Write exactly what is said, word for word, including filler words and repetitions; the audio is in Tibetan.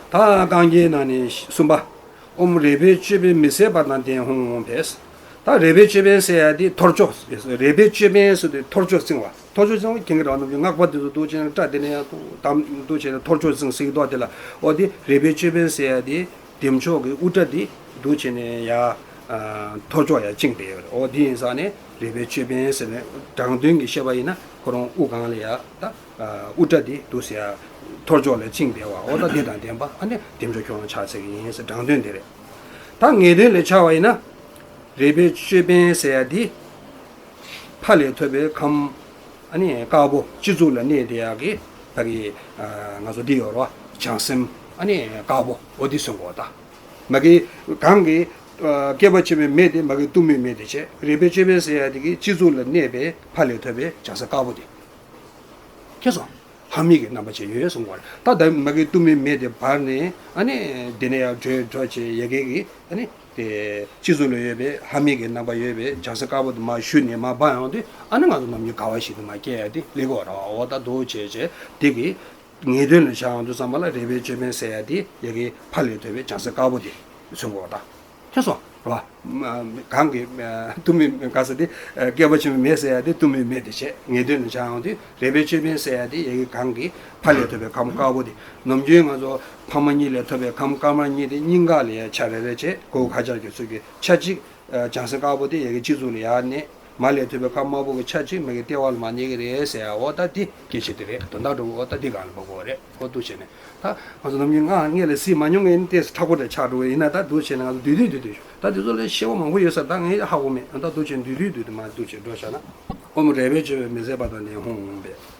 ད་གན་རྒྱའི་ནང་ནས་གསུམ་པ། ཨོཾ་རས་པའི་ཅོད་པན་མི་ཟད་པ་དང་ལྡན་ཧཱུྃ་ཨོཾ་ཕཊ། ད་རས་པའི་ཅོད་པན་ཟེར་ཡ་དེ་ཐོར་ཅོག་རས་པའི་ཅོད་པན་ཟེར་དུས་ཐོར་ཅོག་བརྩིང་བ། ཐོར་ཅོག་བརྩིང་བ་མཁྱེན་གྱི་རེད་བ། ནམ་རྒྱུན་སྔགས་པ་དེ་ཚོ་འདུག་བྱས་ནས་སྐྲ་དེ་ནས་ཡང་དམ་འདུག་བྱས་ནས་ཐོར་ཅོག་བརྩིང་ཟེར་གྱི་འདུག་བ། དེ་ལ་འོ་དེ་རས་པའི་ཅོད་པན་ཟེར་ཡ་དེ་བདེ་མཆོག་གི་དབུ་སྐྲ་དེ་འདུག་བྱས་ནས་ཡ་ཐོར་ཅོག་ཡ་བཅིངས་བསྡད་ཡོད་རེད། འོ་དེ་ཡིན་ཙང་ནས་རས་པའི་ཅོད་པན་ཟེར་ནས་དྲང་དོན་གྱི་བཤད་པ་ཡིན་ན་ཁོ་རང་དབུ་སྒང་ལ་ཡ་ད་དབུ་སྐྲ་དེ་འདུག་ཟེར་ཡ་ཐོར་ཅོག་ལ་བཅིངས་བསྡད་པ། འོ་ད་དེ་དང་ལྡན་པ་ཨ་ནི་བདེ་མཆོག་ཁྱོད་རང་ཕྱག་འཚལ་གྱི་ཡིན་ཟེར་དྲང་དོན་དེ་རེད། ད་ངེས་དོན་ལ་ཆ་བ་ཡིན་ན་རས་པའི་ཅོད་པན་ཟེར་ཡ་དེ་ཕ་ལས་ཐོབ་པའི་ཁམས་ཨ་ནི་དཀར་པོ་སྤྱི་གཙུག་ལ་གནས་བསྡད་ཡ་གི་ད་གི་ང་ཚོ་འདི་ཡོད་རེད་བ། བྱང་སེམས་ཨ་ནི་དཀར་པོ་འོ་དེ་གསུང་གོ་ད། མ་གི་གང་གི་བསྐལ་པ་ཆེན་པོའི་མེ་དེ་མ་གི་གཏུམ་མོའི་མེ་དེ་བྱས། རས་པའི་ཅོད་པན་ཟེར་ཡ་དེ་གི་སྤྱི་གཙུག་ལ་གནས་པའི་ཕ་ལས་ཐོབ་པའི་བྱང་སེམས་དཀར་པོ་དེ། ཁྱེད་སོང་། ལྷ་མིག་གི་རྣམ་པ་ཅན་ཡོད་གསུང་གོ་རེད། ད་ད་མ་གི་གཏུམ་མོའི་མེ་དེ་འབར་ནས་ཨ་ནི་དེ་ནས་ཡར་བྲོས་འགྲོ་བྱས་ཡ་གི་གི་ཨ་ནི་དེ་སྤྱི་གཙུག་ལ་ཡོད་པའི་ལྷ་མིག་གི་རྣམ་པ་ཡོད་པའི་བྱང་སེམས་དཀར་པོ་དེ་མར་ཞུ་ནས་མར་འབར་ཡོང་དུས་ཨ་ནི་ང་ཚོ་ནམ་རྒྱུན་དགའ་བ་ཞིག་ཏུ་མར་སྐྱེ་ཡ་དེ་སླེབས་ཀྱི་ཡོད་རེད་བ། འོ་ད་འདུག་བྱས་བྱས་དེ་གི་ངེས་དོན་ལ་ཆ་ཡོང་དུས་ཙམ་པ་ལ་རས་པའི་ཅོད་པན་ཟེར་ཡ་དེ་ཡ་གི་ཕ་ལས་ཐོབ་པའི་བྱང་སེམས་དཀར་པོ་དེ་གསུང་གོ་ད། ཁྱེད་སོང་རེད་བ། གང་གི་གཏུམ་མོའི་ག་ས་དེ་བསྐལ་པ་ཆེན་པོའི་མེ་ཟེར་ཡ་དེ་གཏུམ་མོའི་མེ་དེ་བྱས། ངེས་དོན་ལ་ཆ་ཡོང་དུས་རས་པའི་ཅོད་པན་ཟེར་ཡ་དེ་ཡ་གི་གང་གི་ཕ་ལས་ཐོབ་པའི་ཁམས་དཀར་པོ་དེ། ནམ་རྒྱུན་ང་ཚོ་ཕ་མ་གཉིས་ལས་ཐོབ་པའི་ཁམས་དཀར་དམར་གཉིས་དེ་སྙིང་ག་ལ་ཡ་ཆ་རེ་རེ་བྱས། གོ་ཁ་ཆར་གྱི་ཚུལ་གྱིས་ཆ་གཅིག་བྱང་སེམས་དཀར་པོ་དེ་ཡ་གི་སྤྱི་གཙུག་ལ་ཡར་གནས། མ་ལས་ཐོབ་པའི་ཁམས་དམར་པོ་གི་ཆ་གཅིག་མ་གི་ལྟེ་བ་ལ་མར་གནས་ཀྱི་རེད་ཟེར་ཡ། འོ་ད་དེ་སྐད་ཆ་དེ་རེད། དོན་དག་འགྲོ་གི་འོ་ད་དེ་སྒང་ལ་འབབ་དགོས་རེད། འོ་འདུག་བྱས་ནས་ད་ང་ཚོ་ནམ་རྒྱུན་སྔགས་སྔས་ལ་གཟིགས་མ་མྱོང་མཁན་ཏོག་ཙམ་མཁྲེགས་པོ་འདྲ་ཆགས་འགྲོ་གི་ཡིན་ན། ད་འདུག་བྱས་ནས་ང་ཚོ་བསྡུས་བསྡུས་བསྡུས་བསྡུས་ད་དེ་ཚོ་ལ་ཤེས་པ་མང་པོ་ཡོད་ས། ད་ངས་ཧ་གོ་མེད། ད་འདུག་བྱས་བསྡུས་བསྡུས་བསྡུས་དུ་མ་འདུག་བྱས་འགྲོ་བཞག་ན། ཨོཾ་རས་པའི་ཅོད་པན་མི་ཟད་པ་དང་ལྡན་ཧཱུྃ་ཨོཾ་ཕཊ།